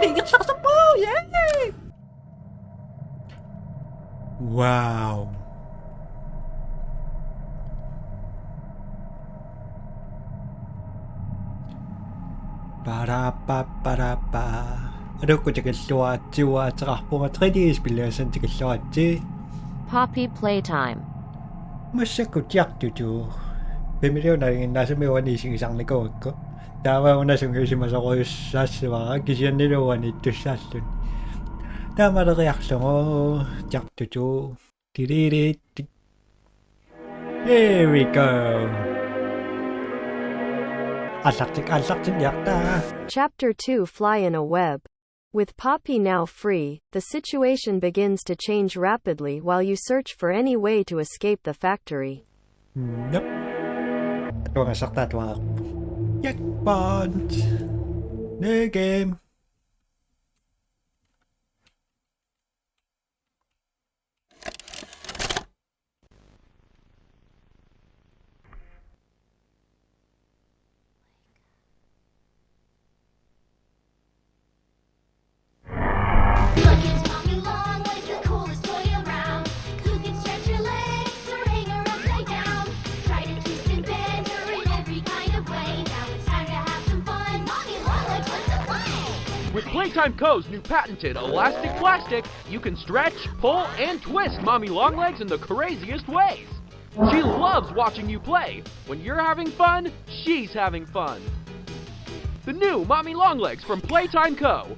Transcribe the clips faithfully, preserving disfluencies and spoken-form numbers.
Ingerlaartarpaa, yay! Wow. Parappa, parappa. Aluukkut tikilluaritsi, uanga ateqarpunga tre D-spilliassat tikilluaritsi. Poppy Playtime. Massakkut Tiartutu. Familiunalinginnaasumik uani isigisarnikuugakku. Taava una sungiusimasorujussaassavara kisiannili uani ittussaalluni. Taamaleriarlugu Tiartutu. Tiririt. Here we go. Aallartik, aallartik, hjarta. Chapter two, Fly in a Web. With Poppy now free, the situation begins to change rapidly while you search for any way to escape the factory. Nope. Tuangassartaa tuaarpu. Checkpoint. New game. With Playtime Co.'s new patented elastic plastic, you can stretch, pull, and twist Mommy Longlegs in the craziest ways. She loves watching you play. When you're having fun, she's having fun. The new Mommy Longlegs from Playtime Co.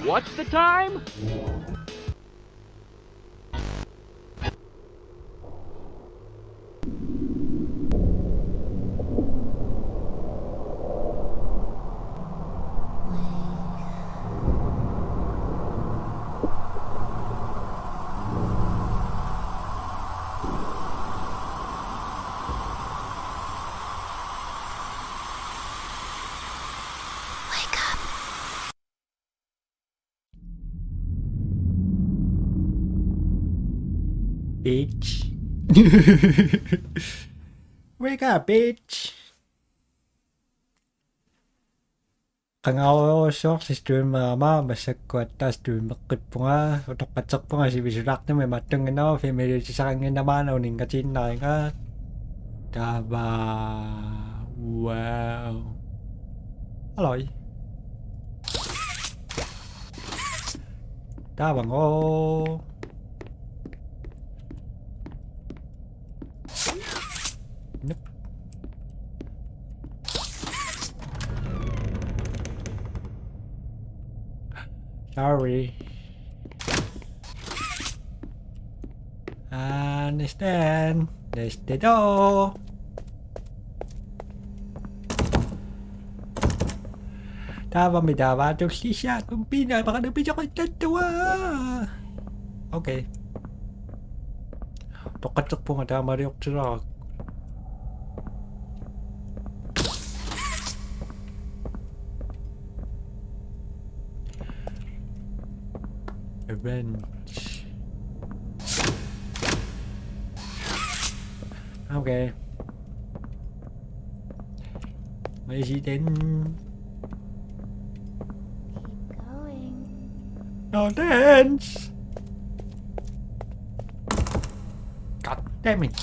What's the time? Bitch. Wake up, bitch. Qangarujussuarsi streamerama massakkut aatsaat streameqqippunga, utoqqatserpunga sivisulaartumik mattunnginnama filmiliutisaqannginnama una uninngatiinnarinnga. Taava. Wow. Aloi. Taava ngo. Nope. Sorry. Understand. There's the door. Taavami taava tullissaakun piinapaqalu pisoqittattua. Okay. Utoqqatserpunga taamaaliortilaarlugu. Revenge. Okay. Where is he then? Keep going. No dance. God damn it.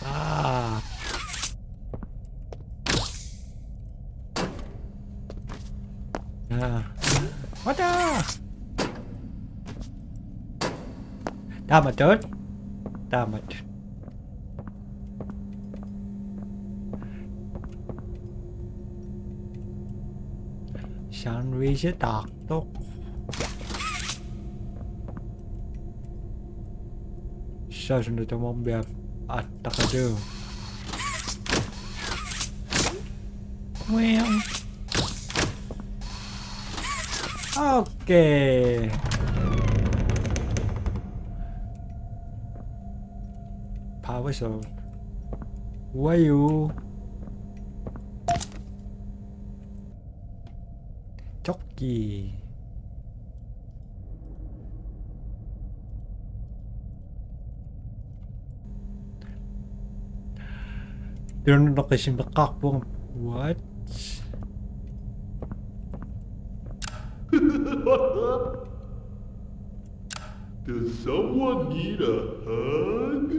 Ah. Ah. What the? Taamatut. Taamatut. Sandwich taartoq. Saasuna tamarmik aattaqalu. Well. Okay. Power source. Why you? Tokki. Tununaqisimeqqaarpunga. What? Does someone need a hug?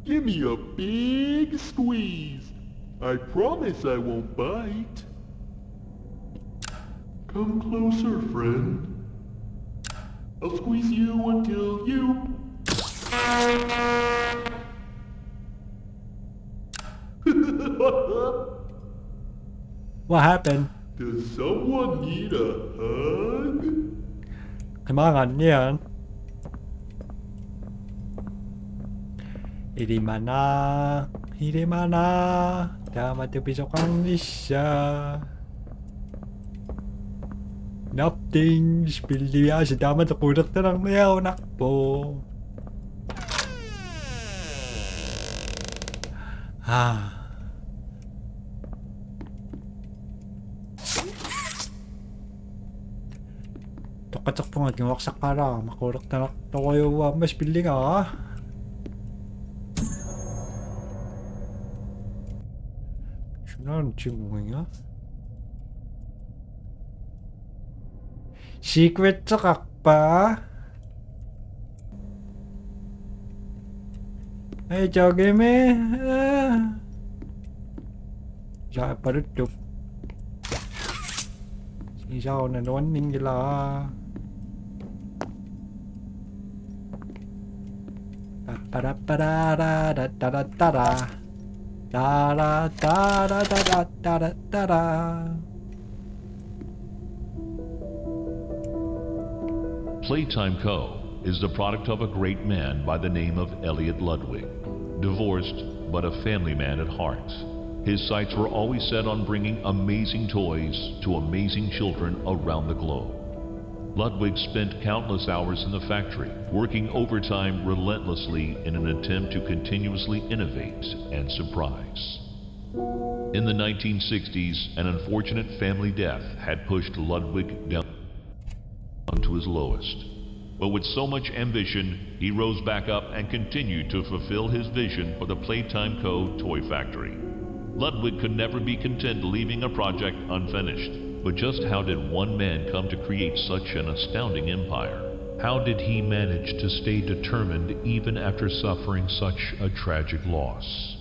Give me a big squeeze. I promise I won't bite. Come closer, friend. I'll squeeze you until you. What happened? Does someone need a hug? Come on, yeah. Ilimana, ilimana, taama tupisoqarnissaq. Nothing, spilliaasi taama toqulertanarniarunarpoq. Ah. Toqqaterpunga kinguarsaqqaalaarama quulertanartorujuuvoq aamma spillinga. Sunaana tiguinga? Secretseqarpa? Hey, Jogimi. Ja, paluttup. Sisauna nuanninngilaa. Papparapparara, tattaratara. Tara, tara, tara, tara, tara. Playtime Co. is the product of a great man by the name of Elliot Ludwig. Divorced, but a family man at heart. His sights were always set on bringing amazing toys to amazing children around the globe. Ludwig spent countless hours in the factory, working overtime relentlessly in an attempt to continuously innovate and surprise. In the nineteen sixties, an unfortunate family death had pushed Ludwig down to his lowest. But with so much ambition, he rose back up and continued to fulfill his vision for the Playtime Co. toy factory. Ludwig could never be content leaving a project unfinished. But just how did one man come to create such an astounding empire? How did he manage to stay determined even after suffering such a tragic loss?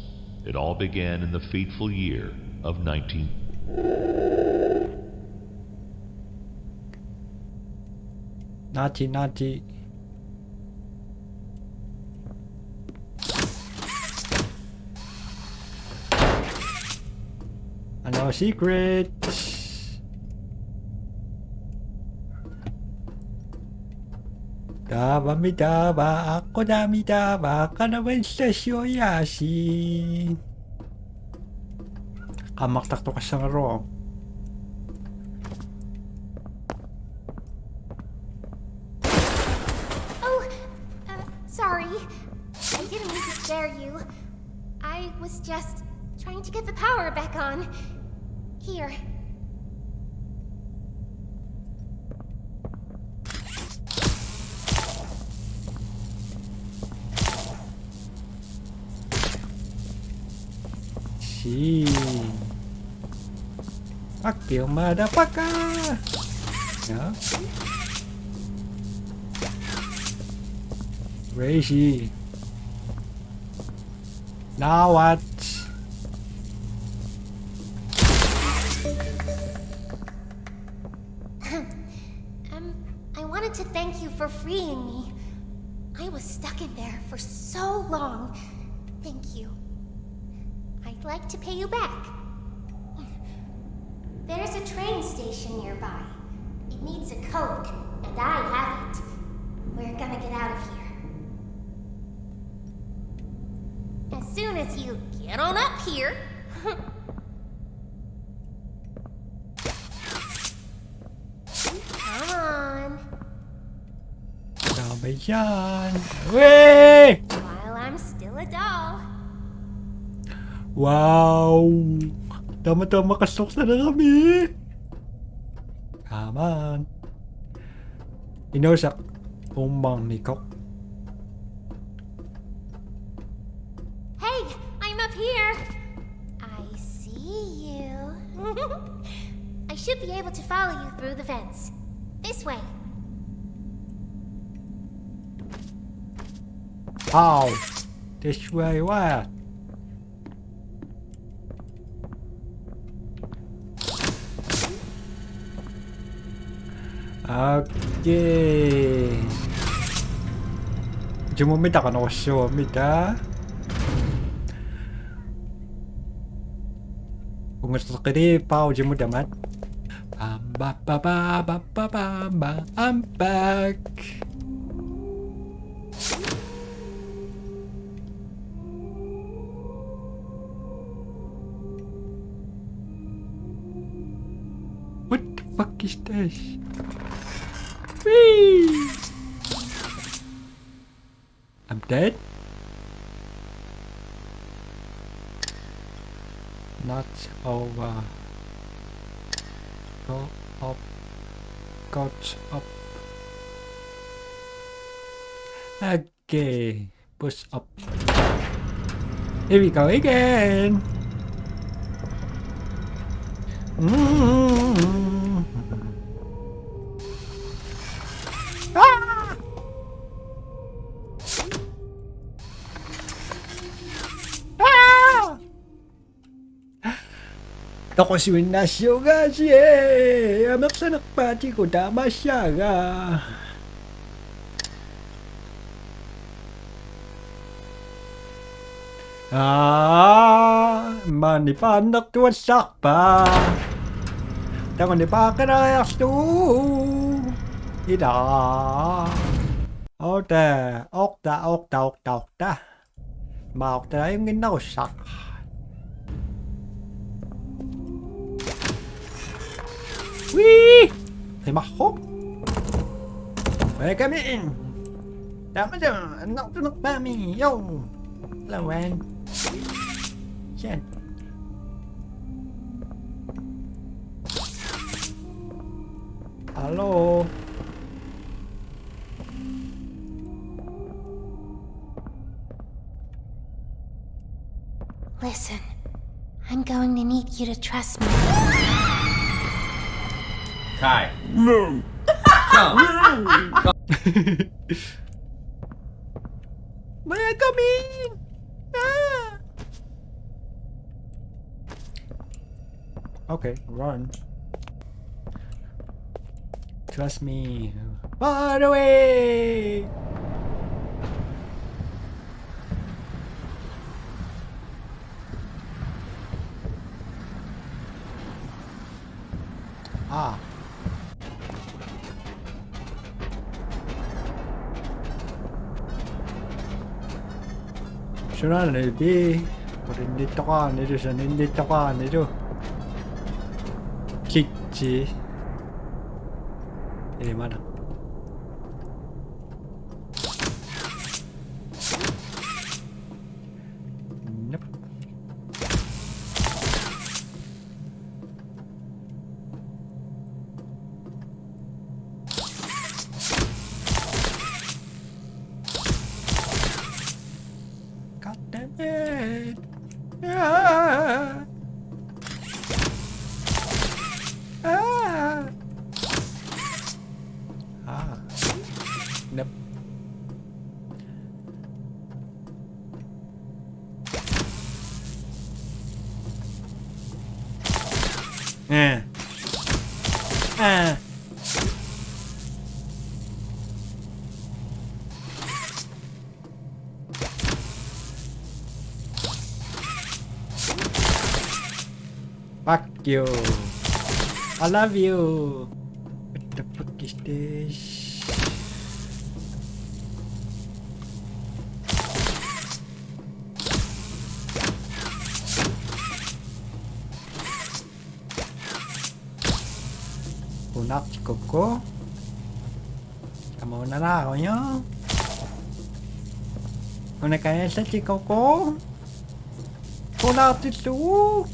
It all began in the fateful year of nineteen. Naughty, naughty. No secrets. Taavami taava, aqqutaami taava, qanoq illassiojaasi. Qaammartartoqassagaluaruk. Oh, uh, sorry. I didn't mean to scare you. I was just trying to get the power back on. Here. See. Fuck you, motherfucker! Yeah? Where is he? Now what? Um, I wanted to thank you for freeing me. I was stuck in there for so long. Thank you. I'd like to pay you back. There's a train station nearby. It needs a code, and I have it. We're gonna get out of here. As soon as you get on up here. Come on. Taamajaan. Wee! While I'm still a doll. Wow. Taama taama qassorsalerami. Come on. Inuusaq uummarnikoq. Hey, I'm up here. Be able to follow you through the vents. This way. How? This way where? Okay. Jumumita kano sumita. Ungasaqqili pau jumutamat. Bam, ba, ba, ba, ba, ba, ba, ba, I'm back. What the fuck is this? Whee! I'm dead. Not over. Go up. Got up. Okay. Push up. Here we go again. Mm. Ah! Ah! Toqusuinnaassiugaasi, amerlanerpaatigut taamaassaaga. Aa, maani paannertuallaarpa. Tanguni paaqinariarlugu. Ila. Orta, orta, orta, orta, orta. Maortalaajunngillarussaaq. Wii! Qimarru. Welcome in. Tamatama, annartunerpaami, jo. Lawan. Sian. Hello. Listen, I'm going to need you to trust me. Kai. No. Come. May I come in? Ah. Okay, run. Trust me. Run away! Ah. Sunaana nipi, qutinnittoqarnilu, saninnittoqarnilu. Kitsi. Ilimana. Nope. God damn it! Ah! Ah! Ah. Nope. Eh. Eh. Fuck you. I love you. What the fuck is this? Qunaartikukku. Amuunalaarujuk. Una kajallatsikukku. Qunaartillugu.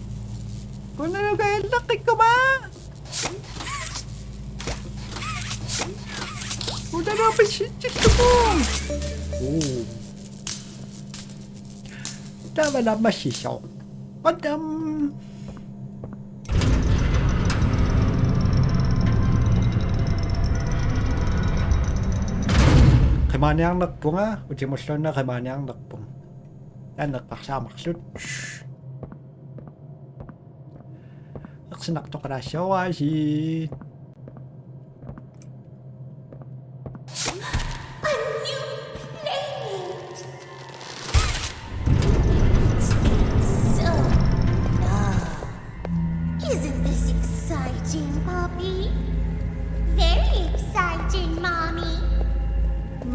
Una kajallatsikkukkuma. Una pisitsitsukkuma. Uu. Taava naammassisoq. Padam. Qimaaniarnerpunga, utimulluunniit qimaaniarnerpunga. Taanna eqqarsaamarluta. Eqsinartoqalaassuaraasiit. A new playmate! It's been so long. Isn't this exciting, Poppy? Very exciting, Mommy.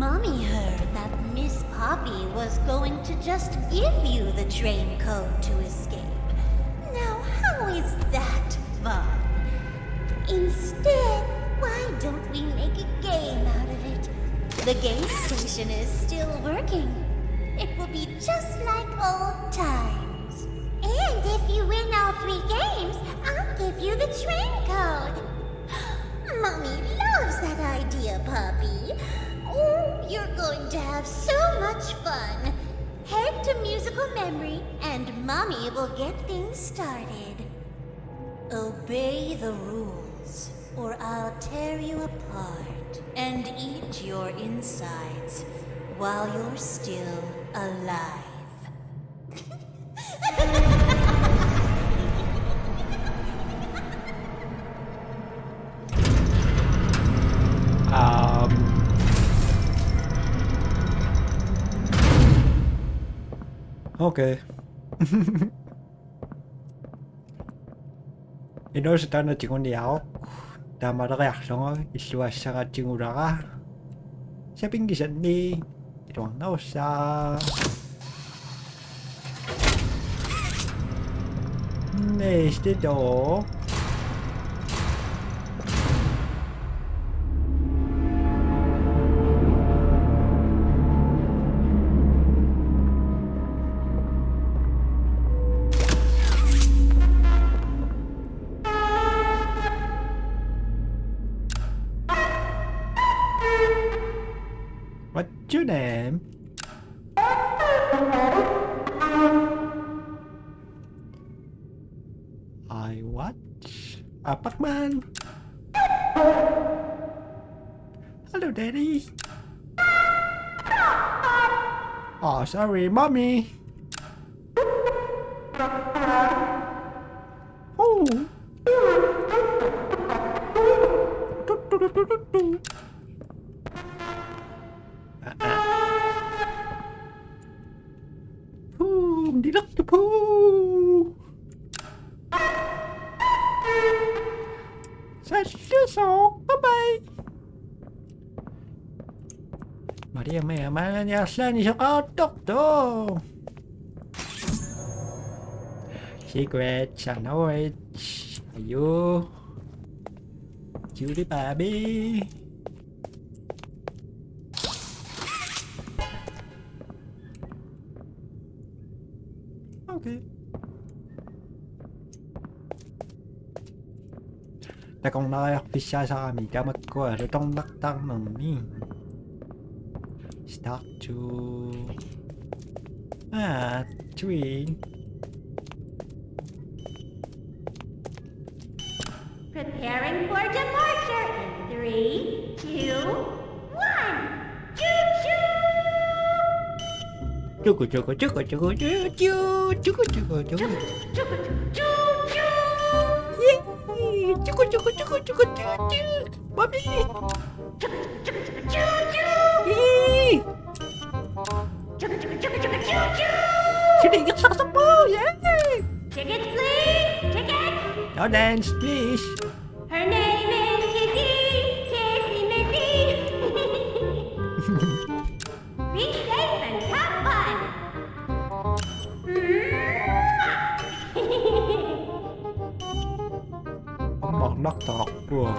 Mommy heard that Miss Poppy was going to just give you the train code to escape. Now, how is that fun? Instead, why don't we make a game out of it? The game station is still working. It will be just like old times. And if you win all three games, I'll give you the train code. Mommy loves that idea, Poppy. Oh, you're going to have so much fun. Head to musical memory, and Mommy will get things started. Obey the rules, or I'll tear you apart and eat your insides while you're still alive. Um. Okay. Inuusuttut taanna tiguniaruk. Tamaleriarlunga illuassanga tigulara. Sapinngisanni. Iluarnerussaaq. Næste door. What's your name? I watch. Ah, Pac-Man. Hello, Daddy. Oh, sorry, Mommy. Oh. Puu, nilaqtu puu. Sallusoq, bye bye. Maria mea maani arlaani soqartortoq. Secret, sanoit. Aju. Julie Barbie. Okay. Takornariarfissaasarami tamakkua alutornartarnermi. Start to. Ah, three. Preparing for departure in three, two, one. Choo choo! Chuku chuku chuku chuku choo choo. Chuku chuku chuku. Chuku chuku choo choo! Yay! Chuku chuku chuku chuku choo choo. Mommy! Chuku chuku chuku choo choo! Yay! Chuku chuku chuku chuku choo choo! Sini, get some support! Yay! Tickets, please! Tickets! No dance, please! Her name is Kitty, Kitty Mitty. Be safe and have fun. Amarnartarpua.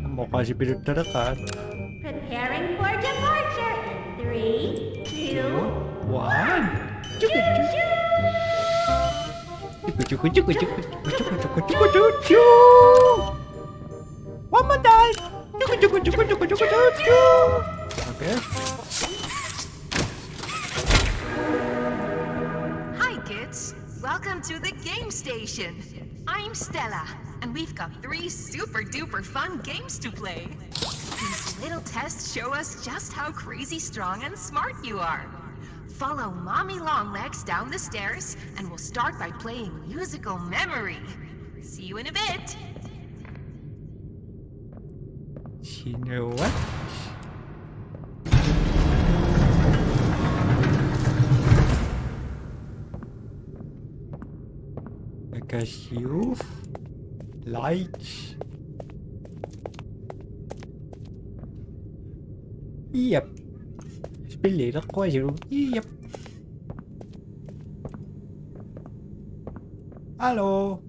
Amoqasipiluttaleqaat. Preparing for departure in three, two, one. Choo choo. Chuku chuku chuku chuku. Chuku chuku chuku chuku choo choo. One more time. Chuku chuku chuku chuku chuku choo choo. Okay. Hi, kids. Welcome to the game station. I'm Stella. And we've got three super duper fun games to play. These little tests show us just how crazy strong and smart you are. Follow Mommy Longlegs down the stairs, and we'll start by playing musical memory. See you in a bit. You know what? Because you lights. Yep. Spilli leqquasilu. Yep. Hello.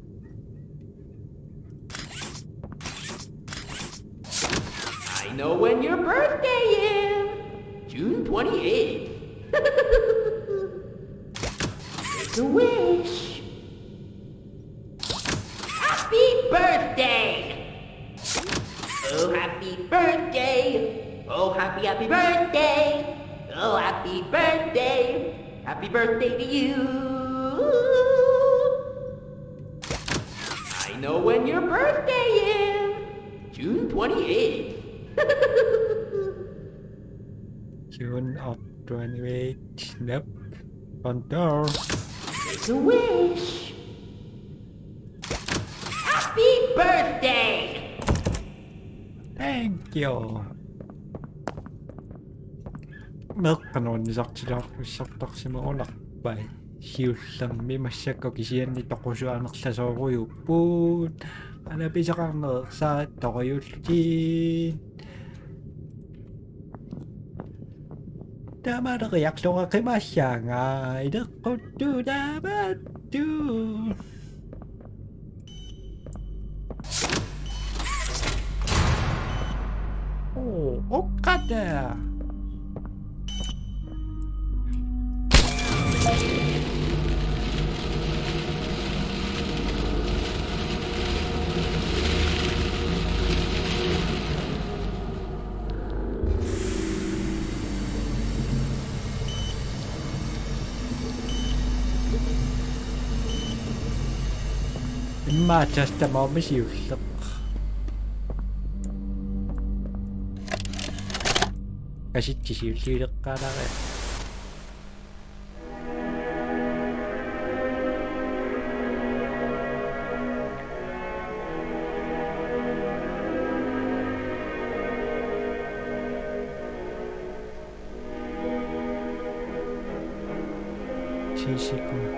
I know when your birthday is. June twenty-eighth. Make a wish. Happy birthday! Oh, happy birthday! Oh, happy, happy birthday! Oh, happy birthday! Happy birthday to you! I know when your birthday is. June twenty-eighth. June of twenty-eight. Nope. Don't know. Make a wish. Happy birthday! Thank you. Meeqqat nuannisartilaarlussartarsimavoq unarpai. Siullermik massakkut kisianni toqusuanerlasoorujuupput. Anapisaqarneq ersarissorujuullutik. Tamaleriarlunga qimassaanga ileqquttut taamatut. Oo, okkata. Immaqa tassa tamaasa siulleq. Kasitsi siulliuleqqaalaariarlugu. Ti sekund.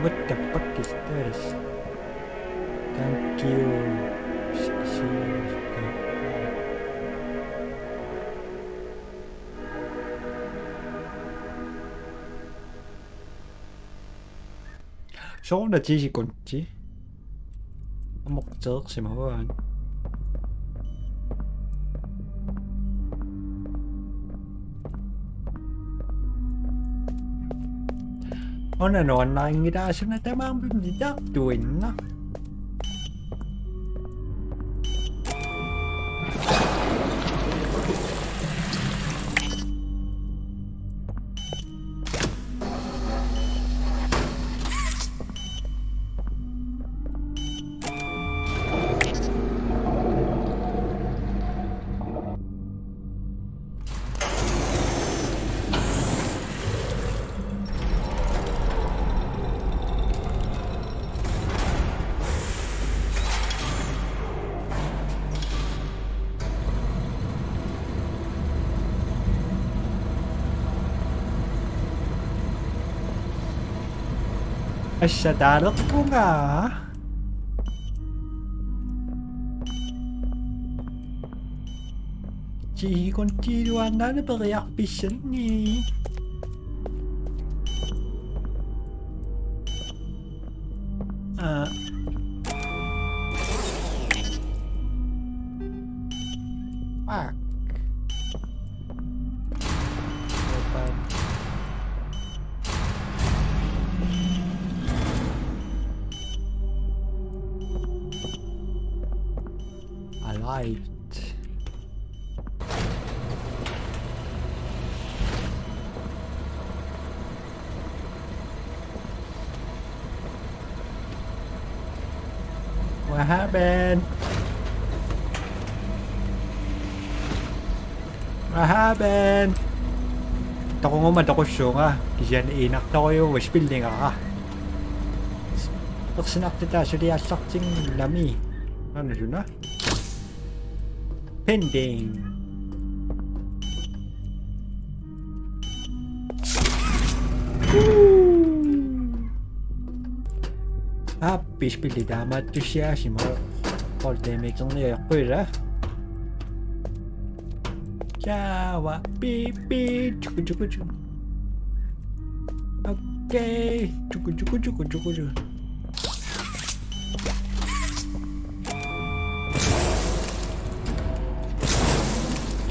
What the fuck is this? Thank you. Sooruna ti sekundit. Amoqateersimavaa. Una nuannarinngilara suna tamarmi nitartuinnaq. Assataaleqpunga. Ti sekundit iluannaanni periarfissanni. Aa. Fuck. Right. What happened? What happened? Toqunguma toqussuunga kisianni iinartorujuuvoq spillingaara. Ersinartitaa suliassartinngilami. Anusuna. Pending. Aappi spilli taamaattussiaasimasoq. Qolteemikinniaqquila. Java, beep, beep, chuku, chuku, chuku. Okay, chuku, chuku, chuku, chuku, chuku.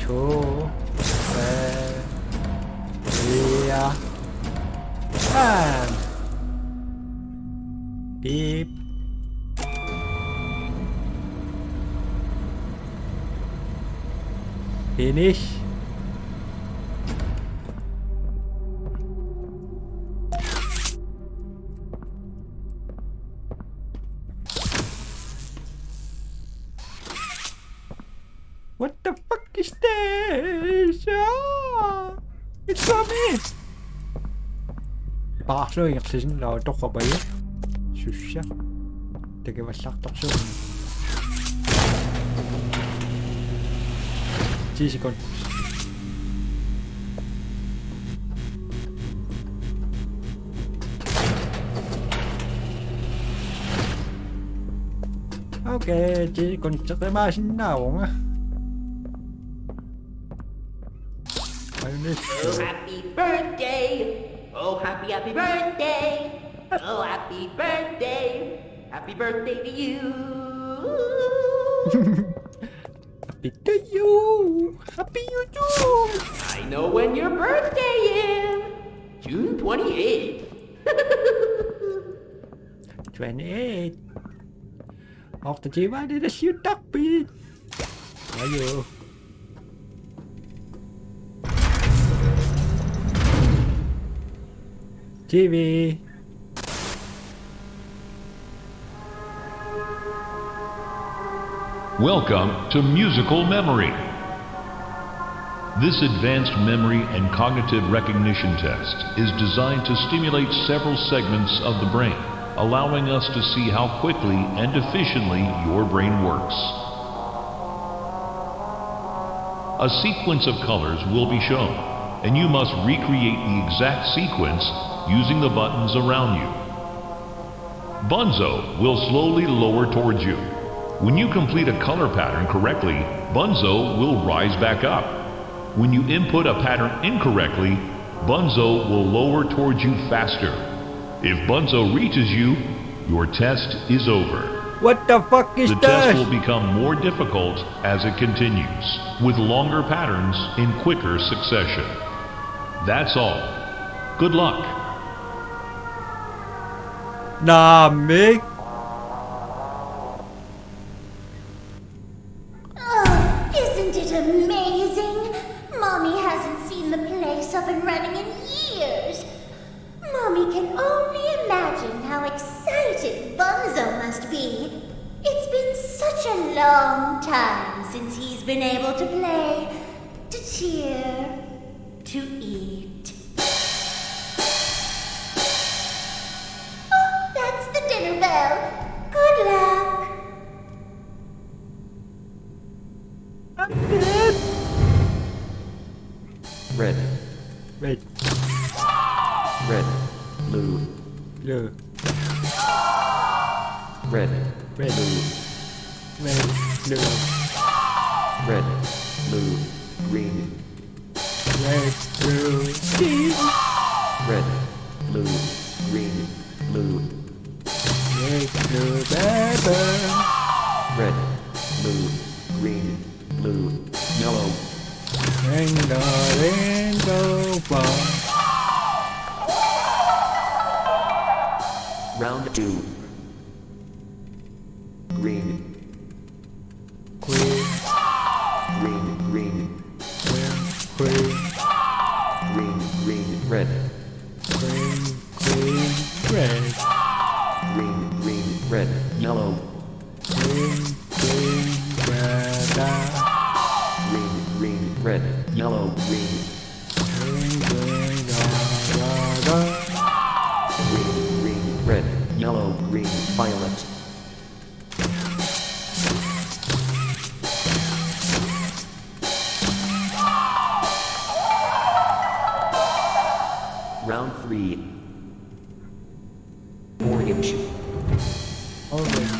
Two, three, yeah. And beep. Finish. What the fuck is this? Ah! It's for me! Paarluingerlisinnaavat torrapaju. Sussa. Takivallaartorsuuvoq. Ti sekund. Okay, ti sekund teqimaasinnaavunga. Aju næste. Oh, happy birthday. Oh, happy, happy birthday. Oh, happy birthday. Happy birthday to you. Happy to you. Happy you too. I know when your birthday is. June twenty-eighth. Twenty-eight. After Diwali, the shoot up. Ayo. T V. Welcome to musical memory. This advanced memory and cognitive recognition test is designed to stimulate several segments of the brain, allowing us to see how quickly and efficiently your brain works. A sequence of colors will be shown, and you must recreate the exact sequence using the buttons around you. Bunzo will slowly lower towards you. When you complete a color pattern correctly, Bunzo will rise back up. When you input a pattern incorrectly, Bunzo will lower towards you faster. If Bunzo reaches you, your test is over. What the fuck is this? The test will become more difficult as it continues, with longer patterns in quicker succession. That's all. Good luck. Naamik. Oh, isn't it amazing? Mommy hasn't seen the place up and running in years. Mommy can only imagine how excited Bunzo must be. It's been such a long time since he's been able to play, to cheer, to eat. Oh, that's the dinner bell. Good luck. I'm dead. Red. Red. Red. Blue. Blue. Red. Red. Blue. Red. Blue. Red. Blue. Green. Red, blue, green. Red, blue, green, blue. Red, blue, purple. Red, blue, green, blue, yellow. Rainbow, rainbow, one. Round two. Green. Green. Green, green, red. Green, green, red. Green, green, red. Yellow. Green, green, red. Green, green, red. Yellow, green. Green, green, red, red, red. Green, green, red. Yellow, green, violet. Round three. Orange. Orange,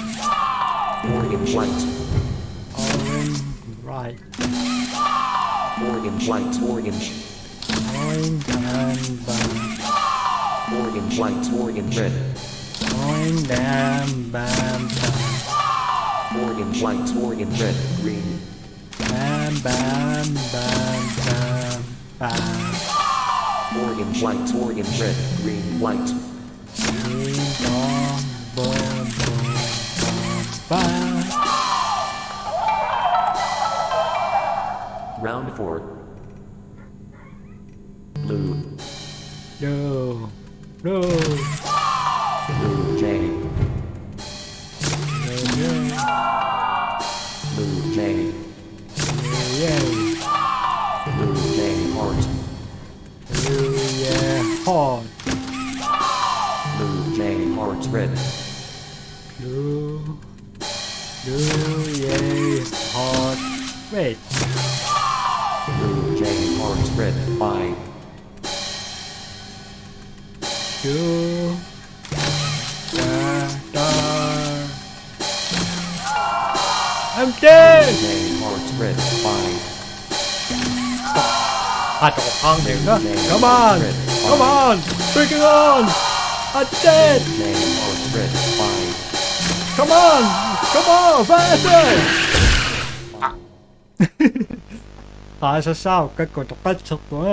Orange, white. orange, right. Orange, white, orange. Orange and brown. Orange, white, orange, red. Orange and brown, brown. Orange, white, orange, red, green. Brown, brown, brown, brown, brown. Orange, white, orange, red, green, white. Green, brown, brown, brown, brown, brown. Round four. Blue. Blue, blue, Blue jay. blue, blue, Blue jay. blue, yay. Blue jay, heart. Blue, yay, heart. Blue jay, heart, red. Blue, blue, yay, heart, red. Blue jay, heart, red, five. Blue, da, da. I'm dead! Jay, heart, red, five. ขาดออกข้างเดียวนะ Come on! Come on! Bring it on! I'm dead! Jay, heart, red, five. Come on! Come on! Faster! ขาเศร้าๆก็กดตกใต้เช็คตัว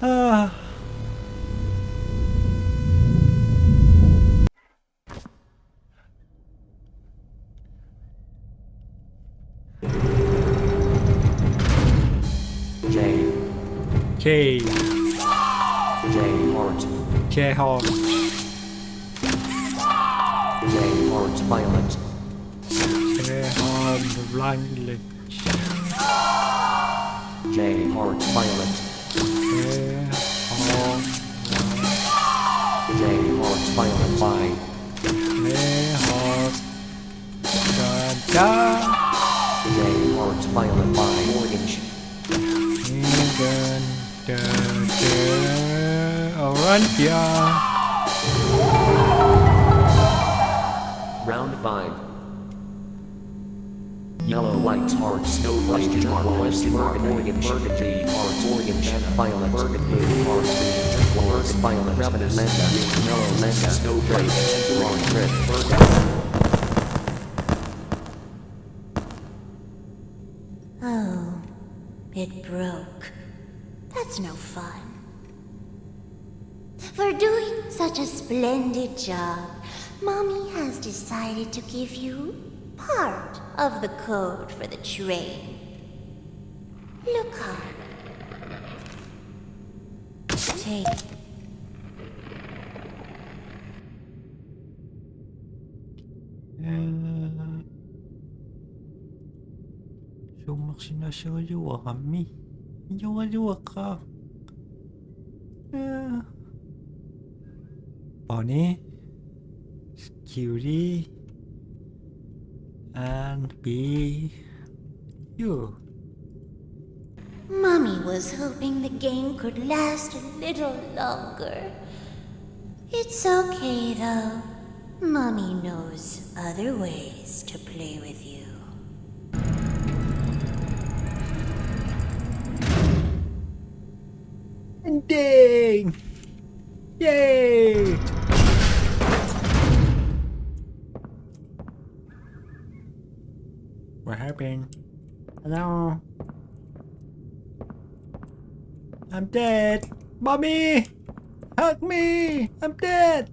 อ่า Jay, K Jay, heart. K heart Jay, heart, violet. K heart violet Jay, heart, violet. K heart Jay, heart, violet, five. K heart da da Jay, heart, violet, five. Orange. Even da da Orange, yeah. Round five. Yellow, white, heart, snow, question mark, question mark, orange, burgundy, heart, orange, violet, burgundy, heart, orange, violet, rabbit, lemon, yellow, lemon, snow, white, orange, red, burgundy. Oh, it broke. That's no fun. For doing such a splendid job, Mommy has decided to give you part of the code for the train. Look up. Take Summersinassualuarami. Ilualuaqaaq. Bonnie, Cutie, and B, you. Mommy was hoping the game could last a little longer. It's okay, though. Mommy knows other ways to play with you. Ending! Yay! What happened? Hello? I'm dead! Mommy! Help me! I'm dead!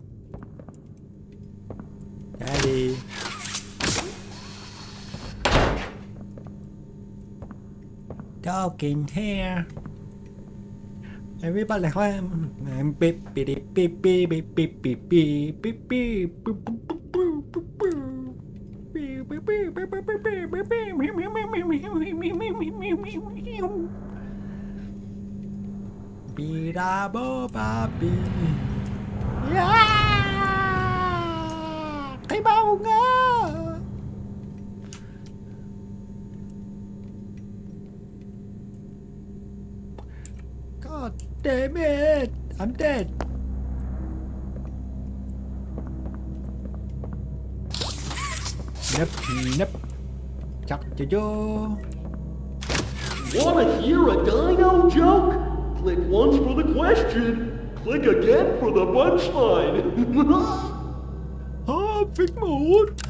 Daddy! Talking here. Everybody, Birabo babi. Yeah! Qimaunga! God damn it! I'm dead. Nope, nope. Chuck to do. Wanna hear a dino joke? Click once for the question. Click again for the punchline. Ah, big mode.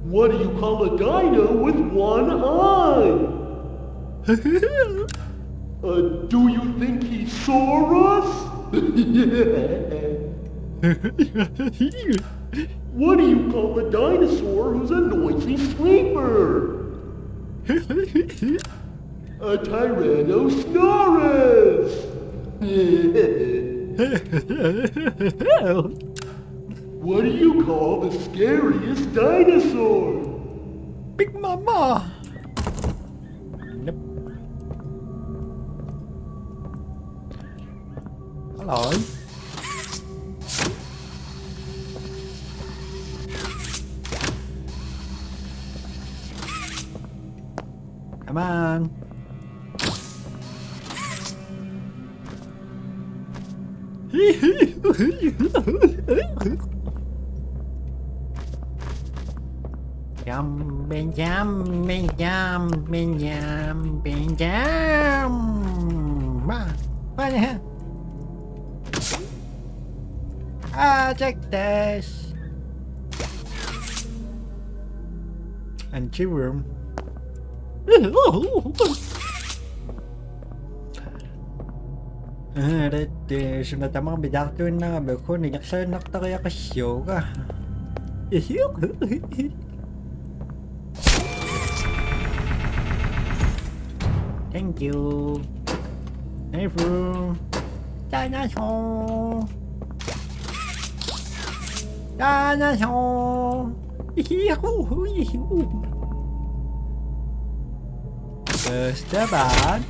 What do you call a dino with one eye? Uh, do you think he saw us? What do you call a dinosaur who's a noisy sleeper? A Tyrannosaurus! What do you call the scariest dinosaur? Big Mama! Nope. Hello. Come on. Jump and jump and jump and jump and jump. Ah, what the hell? Ah, take this. Empty room. Eret, eh, suna tamarmi taartuinnarami uku nikersaannartariaqassuuga. Thank you. Hey, bro. Dinosaur. Dinosaur. Ihihu, ihihu. First the bad.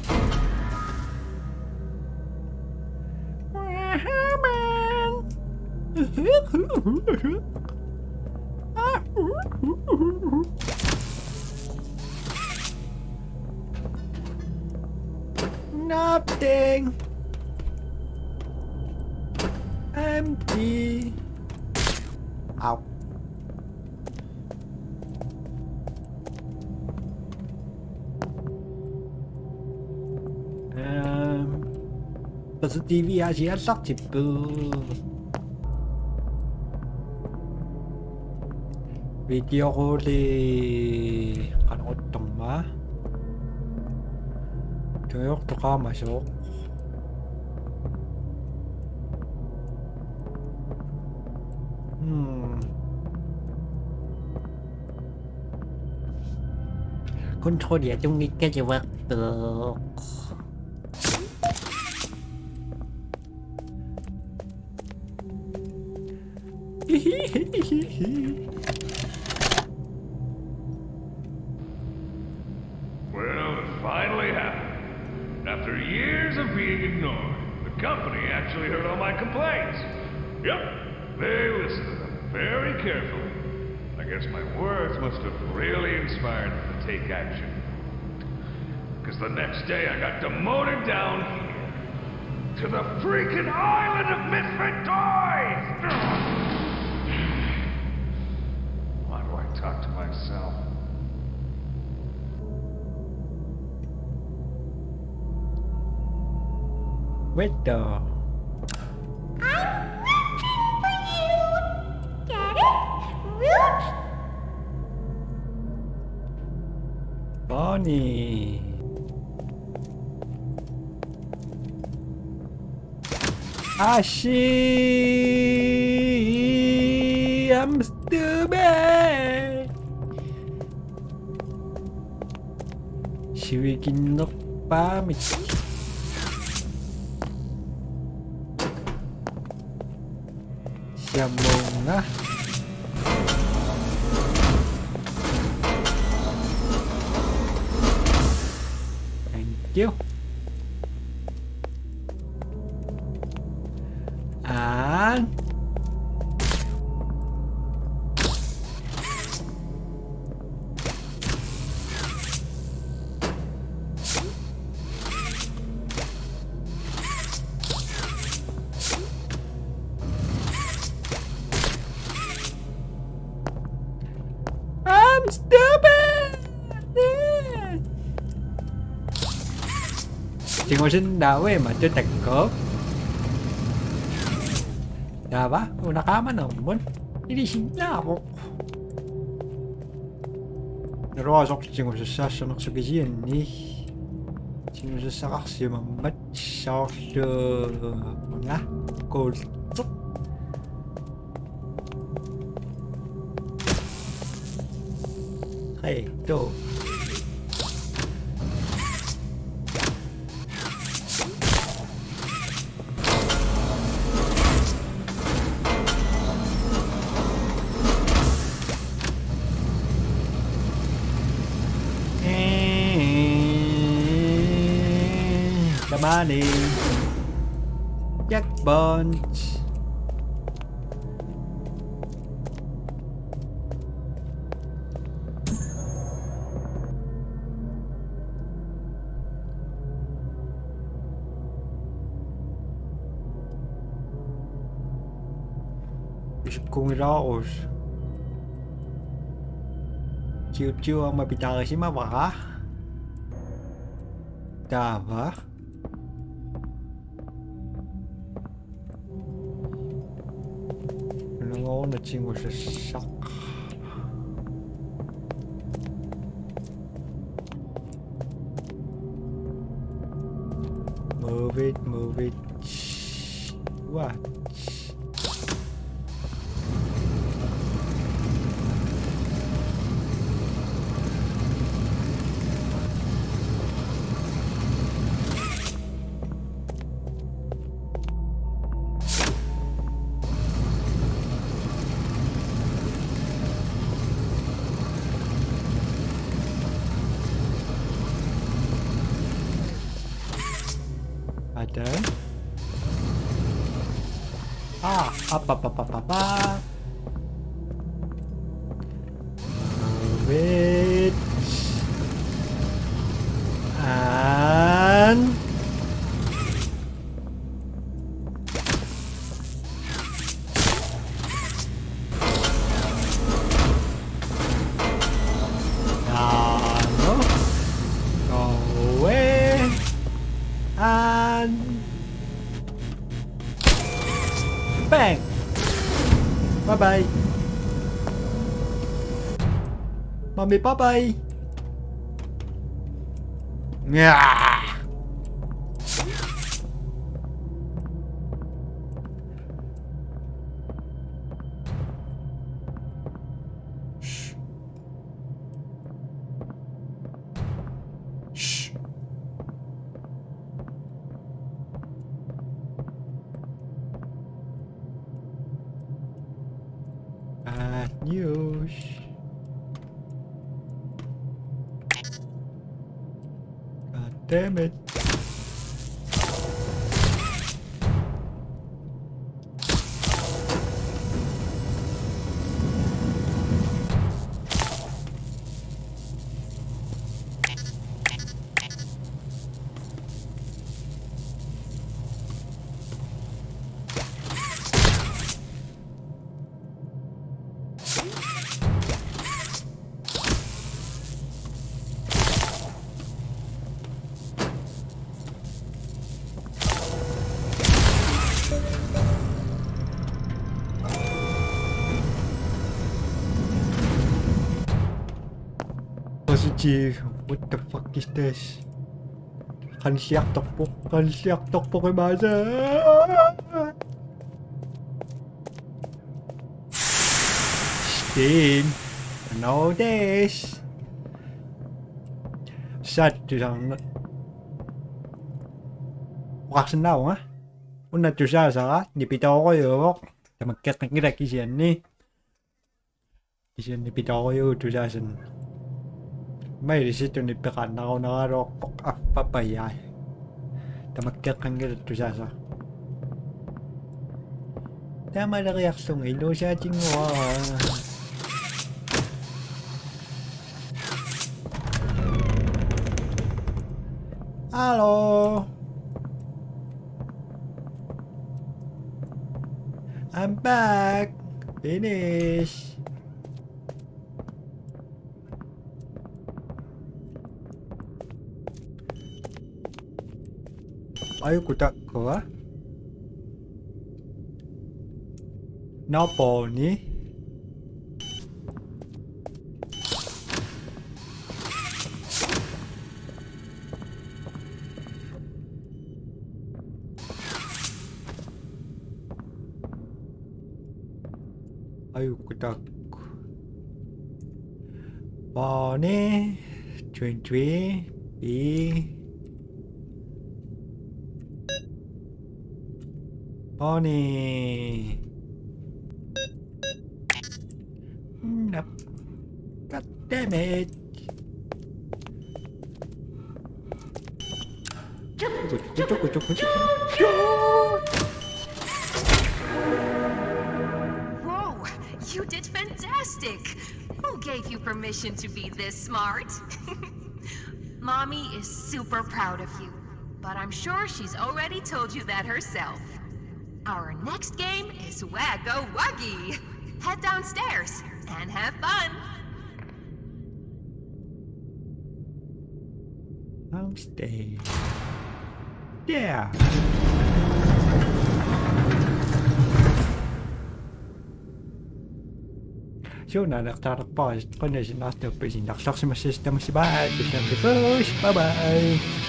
Nothing. Empty. Au. Ehm, tassa T V aasiit aallartippoq. Videoruulli qanoruttorma. Tujortoqaamasoq. Hmm. Kontrollia tunngikkaluarpoq. Well, it finally happened. After years of being ignored, the company actually heard all my complaints. Yep, they listened to them very carefully. I guess my words must have really inspired them to take action. Because the next day I got demoted down here to the freaking island of misfit toys! Why do I talk to myself? Wait, though. I'm rooting for you. Get it? Root? Bonnie. Ashi, I'm stupid. Sivikinneq. Paamik. Siamunga. Thank you. And I'm stupid! Tingusinnaavimma tutakku. Taava, una qaamanermut. Ilisinnaavoq. Naluara soorlu tigusassaassanersoq kisianni. Tigusassaqarsimammat soorlu una kuultoq. Hej, to. Come on in. Checkpoint. Isikkunngilaarus. Tiu tiu aamma pitaarisimavara. Taava. Nungoornatigut sassaq. Move it, move it. What? Pattern. Ah, apa, apa, apa, apa. Wait. And Ano? Go away. And bang. Bye bye. Mommy, bye bye. Yeah. Shh. Shh. Bad news. God damn it. Positive. What the fuck is this? Qanilliartorpoq, qanilliartorpoq imaasa. Steen. No this. Sattusarna. Oqarsinnaavunga. Una tusaasara nipitoorujuuvoq. Tamakkeqqanngilaq kisianni. Kisianni nipitoorujuuvoq tusaasanut. Maili situni peqannarunaraluarpoq affapajai. Tamakkeqqanngilaq tusaasara. Tamaleriarlunga iluusaatinnguara. Hello. I'm back. Finish. Ajuku takkua. Naponi. Ajuku takkua. Bonnie, twenty-three, B. Bonnie. Nope. God damn it. Whoa, you did fantastic! Who gave you permission to be this smart? Mommy is super proud of you, but I'm sure she's already told you that herself. Our next game is Wagga Wuggy. Head downstairs and have fun. Downstairs. Yeah. Sunaana eqqaarpaa qanasinnartuppisi narlarsimassasi tamassi bye. Bye bye.